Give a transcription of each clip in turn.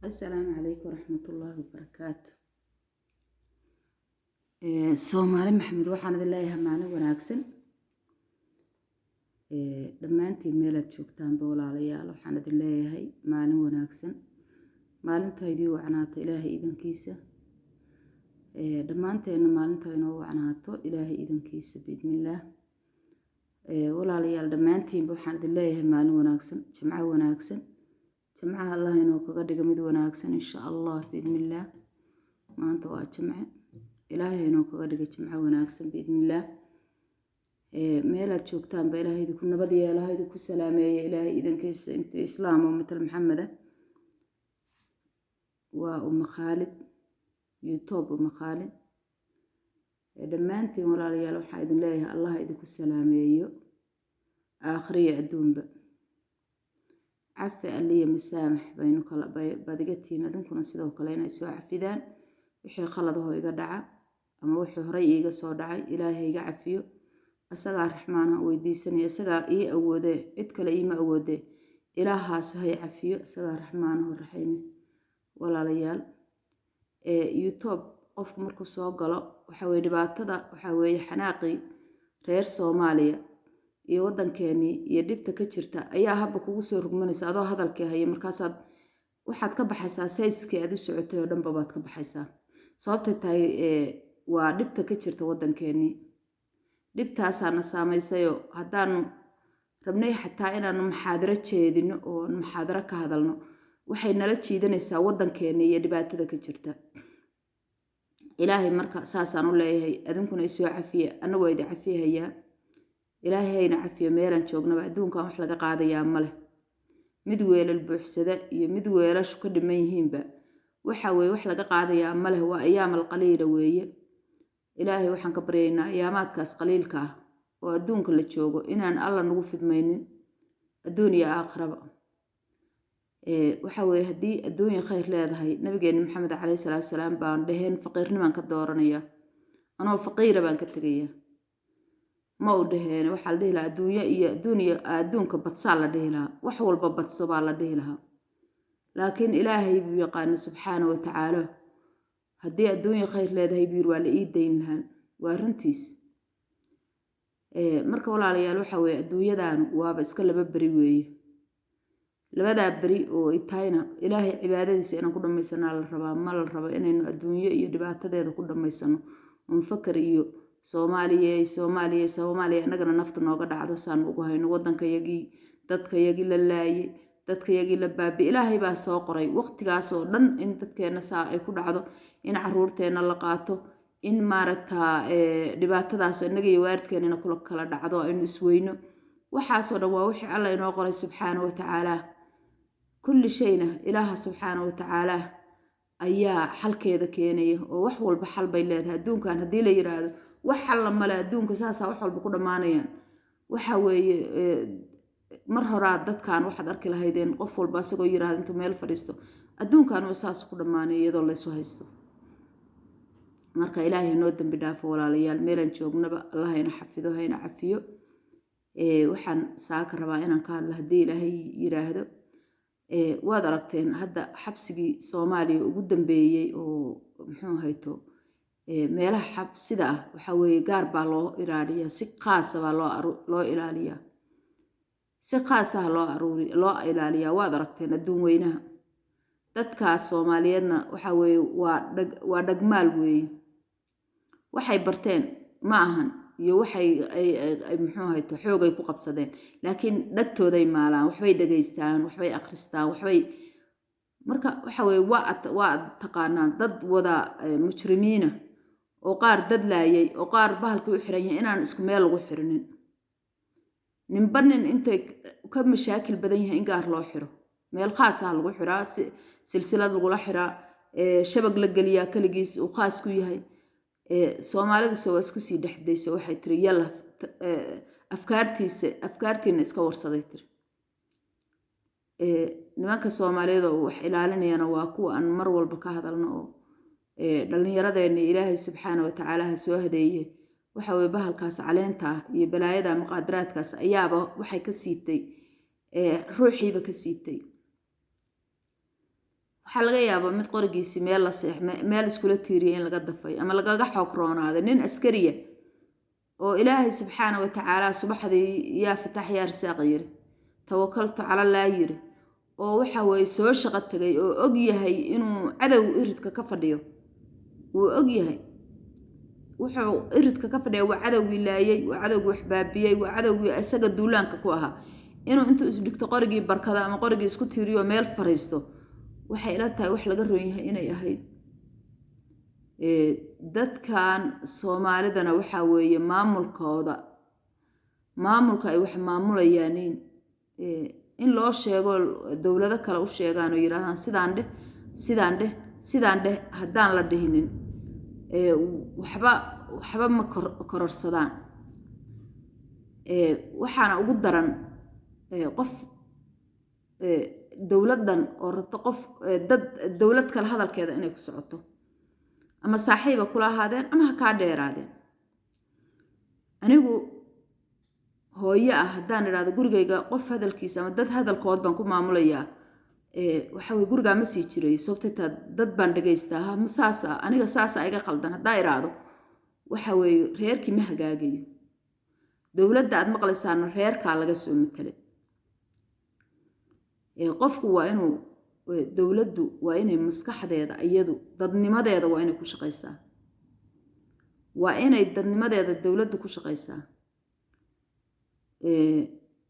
Asalaamu calaykum waraxmatullaahi wabarakaatu. Soomaali Maxamed, waxaan idin leeyahay maalin wanaagsan. Dhammaantiin meelaad joogtaanba, walaalayaal, waxaan idin leeyahay maalin wanaagsan. Maalinta idii wacnaata Ilaahay idankiisa. Dhammaanteenna maalinta inoo wacnaato Ilaahay idankiisa, biidnillaah. Walaalayaal, dhammaantiinba waxaan idin leeyahay maalin wanaagsan, jimco wanaagsan. Jimcaha Allah inuu kaga dhigo mid wanaagsan, insha Allah, biidnillaah. Maanta waa jimce, Ilaahay inuu kaga dhigo jimco wanaagsan, biidnillaah. Meelaad joogtaanba Ilaahay idinku nabad yeelo, ha idinku salaameeya Ilaahay idankiisa inta Islaam oo matal Maxameda. Waa Uma Khaalid YouTube, Uma Khaalid. Dhammaantiin, walaalayaal, waxaa idin leeyahay Allah idinku salaameeyo aakhiriya adduunba. Cafi alliya masaamax baynu kala badigatiin, adinkuna sidoo kale inay soo cafidaan wixii khaladahoo iga dhaca ama wixii horey iiga soo dhacay. Ilaahay iga cafiyo, asagaa raxmaanaha weydiisanaya, isagaa ii awoodee, cid kale iima awoodee. Ilaahaas hay cafiyo, isagaa raxmaanaho raxiime. Walaalayaal, YouTube qofku markuu soo galo, waxa weye dhibaatada, waxaa weeye xanaaqii reer Soomaaliya iyo waddankeenii iyo dhibta ka jirta ayaa habba kugu soo rugmanaysa adoo hadalkii haya. Markaasaad waxaad ka baxaysaa sayskii aad u socotay oo dhanba baad ka baxaysaa. Sababtay tahay waa dhibta ka jirta waddankeenii, dhibtaasaana saamaysayoo haddaanu rabnay xataa inaanu muxaadaro jeedino oo muxaadaro ka hadalno, waxay nala jiidanaysaa waddankeeni iyo dhibaatada ka jirta. Ilaahay marka saasaan u leeyahay, adinkuna isoo cafiya, anna waa idi cafihayaa. Ilaahay hayna cafiyo meelaan joognaba. Adduunkan wax laga qaadayaa ma leh, mid weelal buuxsada iyo mid weelashu ka dhiman yihiinba. Waxa weeye wax laga qaadayaa ma leh, waa ayaam alqaliila weeye. Ilaahay waxaan ka baryaynaa ayaamaadkaas qaliilka ah oo adduunka la joogo inaan Alla nagu fidmaynin adduun iyo aakhiraba. Waxa weeye haddii adduunya khayr leedahay, nabigeena Maxamed caleyhi salaatu salaam baan dheheen faqiirnimaan ka dooranaya, anoo faqiira baan ka tegaya, ma u dheheen. Waxaa la dhihi lahaa adduunyo iyo adduun iyo adduunka badsaa la dhihi lahaa, wax walba badso baa la dhihi lahaa. Laakiin Ilaahay buu yaqaana subxaana wa tacaala. Haddii adduunya khayr leedahay, buu yiri, waa la ii dayn lahaan. Waa runtiis. Marka walaalayaal, waxa weeye adduunyadan waaba iska laba beri weeye. Labadaa beri oo ay tahayna Ilaahay cibaadadiisa inaan ku dhammaysanaa la rabaa. Ma la rabo inaynu adduunyo iyo dhibaatadeeda ku dhammaysano unfakar iyo Soomaaliya, Soomaaliya, Soomaaliya, innagana nafta nooga dhacdo saanu ugu hayno waddankayagii, dadkayagii la laayay, dadkayagii la baabi. Ilaahay baa soo qoray waqtigaasoo dhan in dadkeenna saa ay ku dhacdo, in caruurteenna la qaato, in maaragtaa dhibaatadaas innaga iyo waalidkeenina kula kala dhacdo, aynu isweyno. Waxaasoo dhan waa wixii Alla inoo qoray subxaana wa tacaala. Kulli shayna Ilaaha subxaana wa tacaala ayaa xalkeeda keenaya, oo wax walba xal bay leedahay. Adduunkan haddii la yiraahdo wax xalla male, adduunka saasaa wax walba ku dhammaanayaan, waxa weeye mar horaa dadkan waxaad arki lahaydeen qof walba isagoo yiraahdo intuu meel fadhiisto, adduunkan waa saas ku dhammaanaya iyadoo laysu haysto. Marka Ilaahay noo dambi dhaafo, walaalayaal, meelaan joognaba Allah hayna xafido, hayna cafiyo. Waxaan saaka rabaa inaan ka hadlo, haddii Ilaahay yiraahdo. Waad aragteen hadda xabsigii Soomaaliya ugu dambeeyey oo muxuu hayto meelaha xabsida ah. Waxaa weeye gaar baa loo ilaaliyaa, si khaasa baa loo ilaaliyaa, si khaasaha loo aruuri loo ilaaliyaa. Waad aragteen adduun weynaha. Dadkaas Soomaaliyeedna waxaa weeye waa dhagmaal weeye. Waxay barteen ma ahan iyo waxay ay muxuu hayto xoogay ku qabsadeen, laakiin dhagtooday maalaan, waxbay dhegaystaan, waxbay akhristaan, waxbay. Marka waxa weeye waa taqaanaan dad wada mujrimiina oo qaar dad laayay oo qaar bahalkii u xiran yahay inaan isku meel lagu xirinin. Ninba nin intay ka mashaakil badan yahay in gaar loo xiro, meel khaasaha lagu xiraa, silsilad lagula xiraa, shabag la geliyaa, keligiis uu khaas ku yahay. Soomaaliduse waa isku sii dhexdayso. Waxay tiri yalla, afkaartiisa afkaartiina iska warsaday tiri. Nimanka Soomaaliyeed oo wax ilaalinayana waa kuwa aan mar walba ka hadalno oo dhallinyaradeena Ilaahay subxaana wa tacaala ha soo hadeeye. Waxa weye bahalkaas caleenta ah iyo balaayada muqaadaraadkaas ayaaba waxay ka siibtay ruuxiiba ka siibtay. Waxaa laga yaabaa mid qorigiisii meel la seex, meel iskula tiiriyay in laga dafay ama lagaga xoog roonaaday. Nin askariya oo Ilaahay subxaana wa tacaala subaxdii yaa fatax yaa risaaq yiri, tawakaltu cala yiri, oo waxa weeye soo shaqo tagay, oo og yahay inuu cadow iridka ka fadhiyo, wuu og yahay wuxuu iridka ka fadhiya, waa cadowgii laayay, waa cadowgii wax baabiyey, waa cadowgii isaga duulaanka ku ahaa, inuu intuu isdhigto qorigii barkado ama qorigii isku tiiriyo meel fariisto, waxay ila tahay wax laga roon yahay inay ahayd. Dadkan Soomaalidana waxaa weeye maamulkooda, maamulka ay wax maamulayaaniin, in loo sheego, dowlado kale u sheegaan oo yidhahdaan sidaan dheh, sidaan dheh, sidaan dheh, haddaan la dhihinin waxba ma kororsadaan. Waxaana ugu daran qof dowladdan oo rabto qof dad dowlad kale hadalkeeda inay ku socoto, ama saaxiiba kula ahaadeen ama ha kaa dheeraadeen. Anigu hooyo ah haddaan idhahdo gurigayga qof hadalkiisa ama dad hadalkood baan ku maamulayaa, waxa weye gurigaa ma sii jirayo. Sababtay taa dad baan dhegaystaa, ha ma saasa, aniga saasa iga qaldan haddaa idhaahdo, waxa weeye reerkii ma hagaagayo. Dowladda aad maqlaysaana reerkaa laga soo matelay. Qofku waa inuu, dowladdu waa inay maskaxdeeda, iyadu dadnimadeeda waa inay ku shaqaysaa, waa inay dadnimadeeda dowladdu ku shaqaysaa,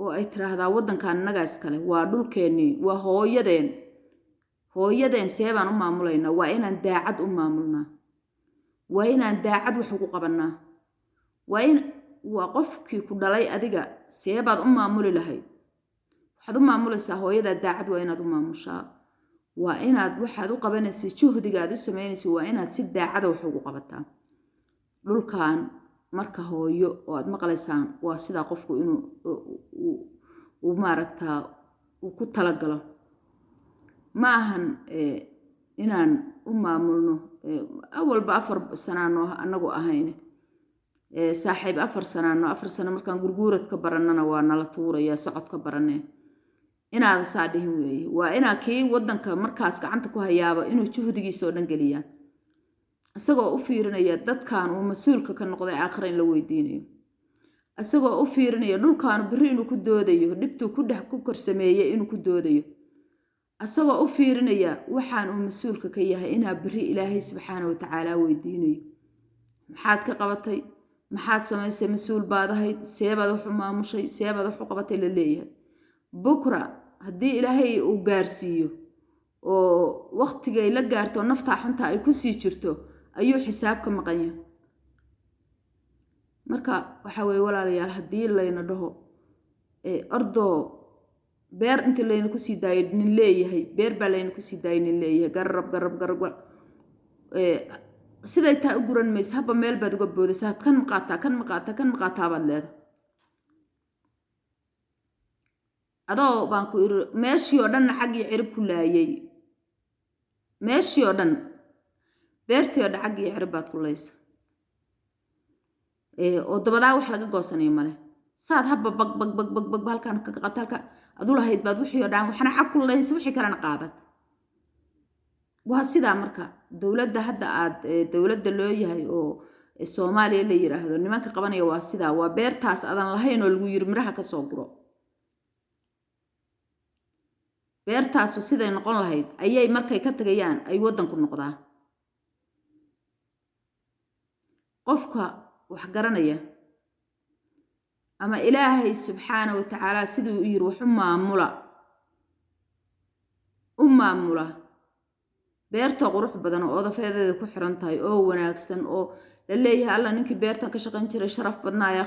oo ay tiraahdaa waddankan innagaa iskale, waa dhulkeennii, waa hooyadeen, hooyadeen see baan u maamulaynaa? Waa inaan daacad u maamulnaa, waa inaan daacad wax ugu qabannaa, waa in waa qofkii ku dhalay adiga see baad u maamuli lahayd? Waxaad u maamulaysaa hooyadaa daacad, waa inaad u maamushaa, waa inaad waxaad u qabanaysa, juhdiga aad u samaynaysa, waa inaad si daacada wax ugu qabataa dhulkan. Marka hooyo oo aad maqlaysaan waa sidaa qofku inuu uu maaragtaa uu ku talagalo. Ma ahan inaan u maamulno awalba 4 sanaano anagu ahayn saaxiib, 4 sanaano, 4 sano markaan gurguurad ka barannana waa nala tuuraya, socod ka baranee inaadan saa dhihin weeye. Waa inaa kii waddanka markaas gacanta ku hayaaba inuu juhdigiisa oo dhan geliyaa, isagoo u fiirinaya dadkan uu mas-uulka ka noqday aakhira in la weydiinayo, isagoo u fiirinaya dhulkaanu beri inuu ku doodayo, dhibtuu ku dhex ku korsameeyey inuu ku doodayo, isagoo u fiirinaya waxaan uu mas-uulka ka yahay inaa beri Ilaahay subxaana wa tacaala weydiinayo: maxaad ka qabatay, maxaad samaysay, mas-uul baad ahayd, seebaad wax u maamushay, seebaad wax u qabatay la leeyahay. Bukra haddii Ilaahay uu gaarsiiyo oo waktigay la gaarto naftaa xunta ay ku sii jirto ayuu xisaab ka maqan yahay. Marka waxa weye walaalayaal, haddii layna dhaho ordoo beer intii layna kusii daayo nin leeyahay, beer baa layna kusii daayay nin leeyahay, garab garab garab, siday taa u guran maysa, haba meel baad uga boodaysaa, kan maqaataa, kan maqaataa, kan maqaataa baad leedahay. Adoo baan ku iri meeshii oo dhan cag iyo cirib ku laayay, meeshii oo dhan, beertii oo dhan cag iyo cirib baad ku laysa, oo dabadaa wax laga goosanayo male. Saad habba bag bag bag bag bag halkaan ka qata, halka adu lahayd baad wixii oo dhan waxna cag ku laysa, wixii kalena qaadat. Waa sidaa. Marka dowladda hadda aad dowladda loo yahay oo Soomaaliya la yiraahdo, nimanka qabanaya waa sidaa, waa beertaas adan lahayn oo lagu yiri miraha ka soo guro. Beertaasu siday noqon lahayd ayay markay ka tagayaan ay waddanku noqdaa. Qofka wax garanaya ama Ilaahay subxaana wa tacaala siduu u yiri wax u maamula, u maamula beertoo qurux badan oo odafeedeeda ku xiran tahay oo wanaagsan oo la leeyahay Alla ninkii beertan ka shaqayn jiray sharaf badnaaya,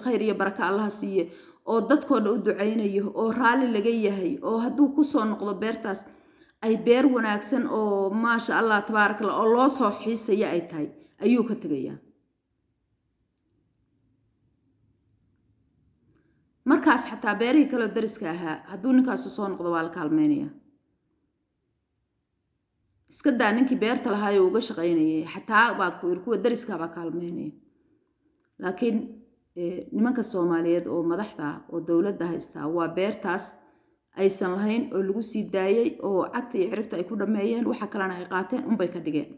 khayr iyo baraka Allaha siiye, oo dadkoo dhan u ducaynayo, oo raalli laga yahay, oo hadduu kusoo noqdo beertaas ay beer wanaagsan oo maasha Allah tabaaraka Allah oo loo soo xiisaya ay tahay ayuu ka tegayaa. Markaas xataa beerihii kaleo dariska ahaa hadduu ninkaasu soo noqdo waa la kaalmeynaya. Iska daa ninkii beerta lahaayoo uga shaqaynayay, xataa baa ku yiri kuwa dariska baa kaalmeynaya. Laakiin nimanka Soomaaliyeed oo madaxda oo dowladda haystaa waa beertaas Aysan lahayn oo lagu sii daayay oo cagta iyo ciribta ay ku dhammeeyeen, waxa kalena ay qaateen unbay ka dhigeen.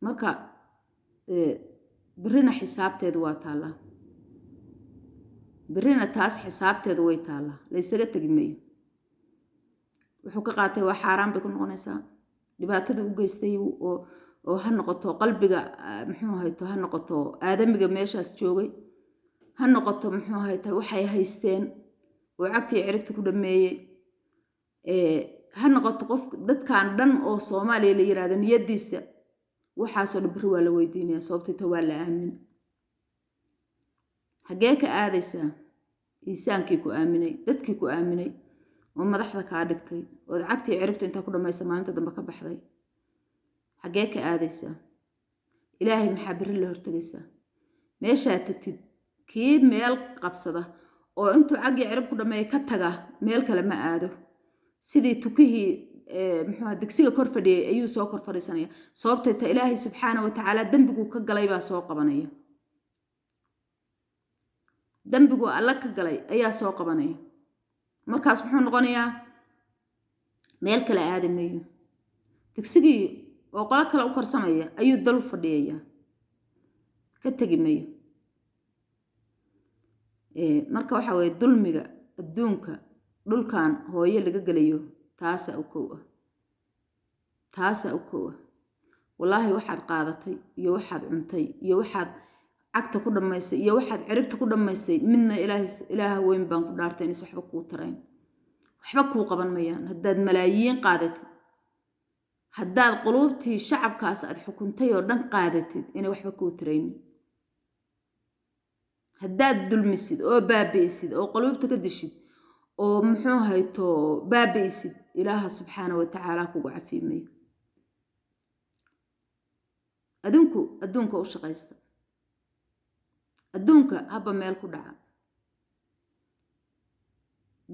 Marka berrina xisaabteedu waa taallaa, berrina taas xisaabteedu way taallaa, laysaga tegi mayo. Wuxuu ka qaatay waa xaaraan bay ku noqonaysaa. Dhibaatada u geystay oo ha noqoto qalbiga, muxuu hayto, ha noqoto aadamiga meeshaas joogay, ha noqoto muxuu hayta waxay haysteen oo cagtii ciribta ku dhameeyey, ha noqoto qof dadkan dhan oo Soomaaliya la yiraahdo niyadiisa, waxaasoo dhan berri waa la weydiinaya. Sababtay ta waa la aamin. Xaggee ka aadaysaa iisaankii ku aaminay, dadkii ku aaminay oo madaxda kaa dhigtay, ood cagtii ciribta intaa ku dhamaysa maalinta dambe ka baxday? Xaggee ka aadaysaa? Ilaahay maxaa berri la hortegaysaa? Meeshaa tagtid kii meel qabsada oo intuu caggii cirib ku dhameeya ka taga, meel kale ma aado. Sidii tukihii muxuu digsiga kor fadhiyay ayuu soo kor fadhiisanaya. Sababtay ta Ilaahay subxaana wa tacaala dembiguu ka galay baa soo qabanaya, dembiguu Alla ka galay ayaa soo qabanaya. Markaas muxuu noqonayaa? Meel kale aadi mayo, digsigii oo qolo kale u karsamaya ayuu dal fadhiyayaa, ka tegi mayo. Marka waxa weye dulmiga adduunka dhulkan hooyo laga gelayo taasaa u kow ah, taasaa u kow ah. Wallaahi waxaad qaadatay iyo waxaad cuntay iyo waxaad cagta ku dhammaysay iyo waxaad ciribta ku dhammaysay midna, Ilaaha weyn baan ku dhaartay inays waxba kuu tarayn, waxba kuu qaban mayaan. Haddaad malaayiin qaadatid, haddaad quluubtii shacabkaas aad xukuntay oo dhan qaadatid, inay waxba kuu taraynin. Haddaad dulmisid oo baabi'isid oo quluubta ka dishid oo muxuu hayto baabi'isid, Ilaaha subxaana wa tacaala kugu cafiimayo. Adinku adduunka u shaqaysta, adduunka habba meel ku dhaca.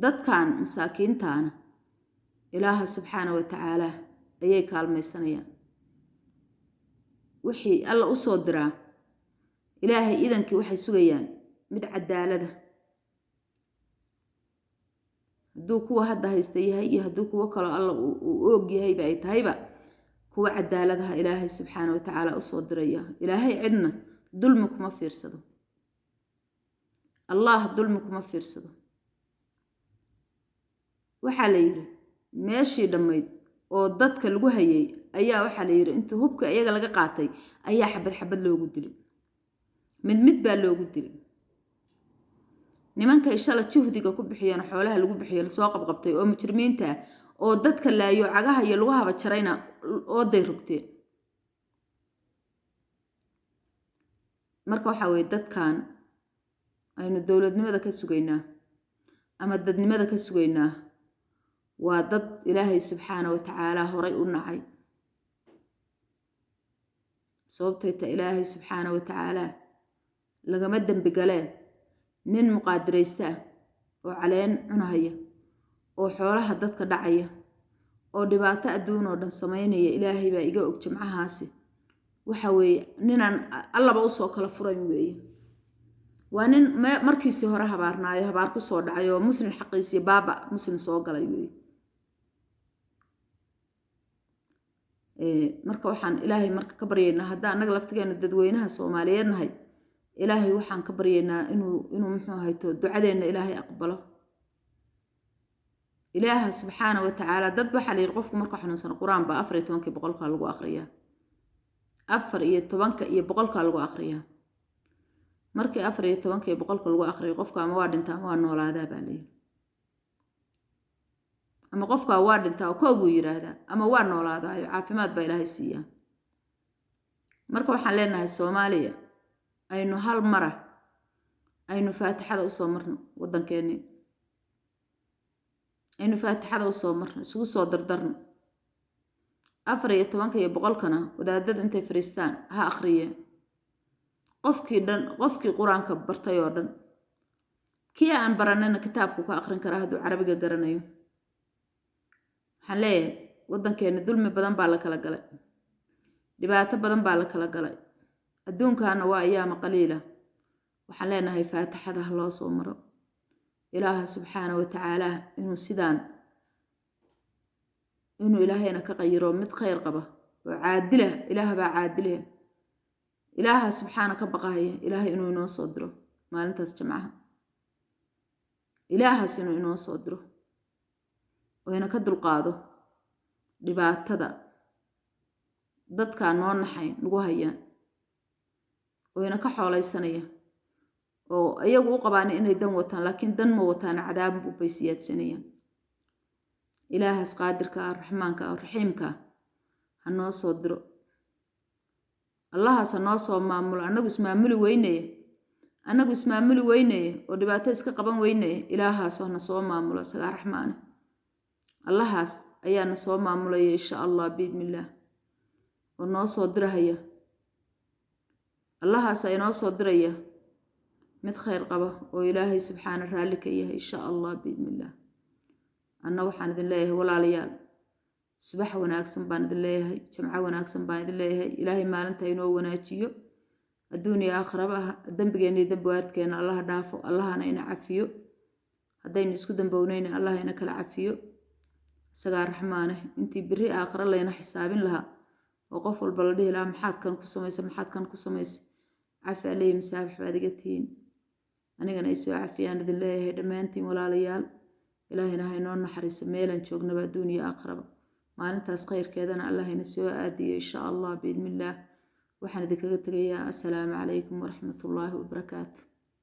Dadkan masaakiintaana Ilaaha subxaana wa tacaala ayay kaalmaysanayaan. Wixii Alla u soo diraa, Ilaahay idankii, waxay sugayaan mid cadaalada. Hadduu kuwa hadda haysta yahay iyo hadduu kuwo kaloo Alla uu og yahayba ay tahayba, kuwa cadaaladaha Ilaahay subxaana wa tacaala usoo diraya. Ilaahay cidna dulmi kuma fiirsado, Allah dulmi kuma fiirsado. Waxaa la yidhi meeshii dhammayd oo dadka lagu hayay ayaa waxaa la yidhi intii hubka iyaga laga qaatay ayaa xabad xabad loogu dilay, mid mid baa loogu dilay. Nimankay shala juhdiga ku bixiyeen, xoolaha lagu bixiyo, lasoo qabqabtay oo mujrimiinta ah oo dadka laayo, cagaha iyo lugahaba jarayna, ooday rogteen. Marka waxaa weye dadkan aynu dowladnimada ka sugaynaa ama dadnimada ka sugaynaa waa dad Ilaahay subxaana wa tacaala horay u nacay. Sababtay ta Ilaahay subxaana wa tacaala lagama dembi galee. Nin muqaadiraysta ah oo caleen cunahaya oo xoolaha dadka dhacaya oo dhibaato adduun oo dhan samaynaya, Ilaahay baa iga og. Jimcahaasi waxa weeye ninaan Allaba usoo kala furayn weeye. Waa nin markiisii hore habaarnaayo, habaar ku soo dhacay oo muslim xaqiisii baaba muslim soo galay weeye. Marka waxaan Ilaahay marka ka baryaynaa, haddaan annaga laftigeenu dadweynaha Soomaaliyeed nahay, Ilaahay waxaan ka baryaynaa inuu muxuu hayto ducadeenna Ilaahay aqbalo, Ilaaha subxaana wa tacaala. Dad waxaa la yidhi qofku markuu xanuunsano Qur-aan baa 14-kii boqolkaa lagu aqriyaa, 14-ka iyo boqolkaa lagu aqriyaa. Markii 14-ka iyo boqolka lagu aqriyo, qofka ama waa dhintaa ama waa noolaadaa baa layidhi. Ama qofkaa waa dhintaa oo kow buu yidhaahdaa, ama waa noolaadaayo caafimaad baa Ilaahay siiyaa. Marka waxaan leenahay Soomaaliya, aynu hal mara aynu faatixada usoo marno waddankeennii, aynu faatixada usoo marno, isugu soo dardarno. 14-ka iyo boqolkana wadaadadu intay fariistaan ha akhriyeen, qofkii dhan, qofkii Qur-aanka bartay oo dhan. Kii aan baranayna kitaabku ka akhrin karaa hadduu Carabiga garanayo. Waxaan leeyahay waddankeena dulmi badan baa la kala galay, dhibaato badan baa la kala galay, adduunkaana waa ayaama qaliila. Waxaan leenahay faatixada ha loo soo maro. Ilaaha subxaana wa tacaala inuu sidaan, inuu Ilaahayna ka qayiro mid khayr qaba oo caadilah. Ilaah baa caadilah, Ilaaha subxaana ka baqahaya. Ilaahay inuu inoo soo diro maalintaas Jamcaha, Ilaahaas inuu inoo soo diro oo ina ka dulqaado dhibaatada dadkaa noo naxayn nagu hayaan oo ina ka xoolaysanaya, oo iyagu u qabaana inay dan wataan, laakiin dan ma wataana, cadaabin bay siyaadsanayaan. Ilaahaas qaadirka ah, raxmaanka ah, raxiimka ah ha noo soo diro. Allahaas ha noo soo maamulo. Annagu ismaamuli weyneye, annagu ismaamuli weyneye oo dhibaato iska qaban weyneye. Ilaahaas hana soo maamulo, isagaa raxmaane. Allahaas ayaa na soo maamulaya, insha Allah biidnillaah, oo noo soo dirahaya. Allahaasa inoo soo diraya mid khayr qaba oo Ilaahay subxaana raalli ka yahay, insha Allah biidnillaah. Anna waxaan idin leeyahay, walaalayaal, subax wanaagsan baan idin leeyahay, Jamco wanaagsan baan idin leeyahay. Ilaahay maalinta inoo wanaajiyo adduun iyo aakhiraba. Dembigeenna iyo dembi waalidkeenna Allaha dhaafo, Allahana ina cafiyo. Haddaynu isku dambownayna, Allah ina kala cafiyo, isagaa raxmaane. Intii beri aakhiro layna xisaabin lahaa oo qof walba la dhihi lahaa, "Maxaad kan ku samaysa? Maxaad kan ku samaysa?" Cafi aleyhi masaabax baad iga tihiin, anigana ay soo cafiyaan idin leeyahay dhammaantiin, walaalayaal. Ilaahayna ha inoo naxariiso meelaan joognaba adduun iyo aakhiraba. Maalintaas khayrkeedana Allah ina soo aadiyo, insha Allah biidnillaah. Waxaan idinkaga tegayaa assalaamu calaykum waraxmatullaahi wabarakaatu.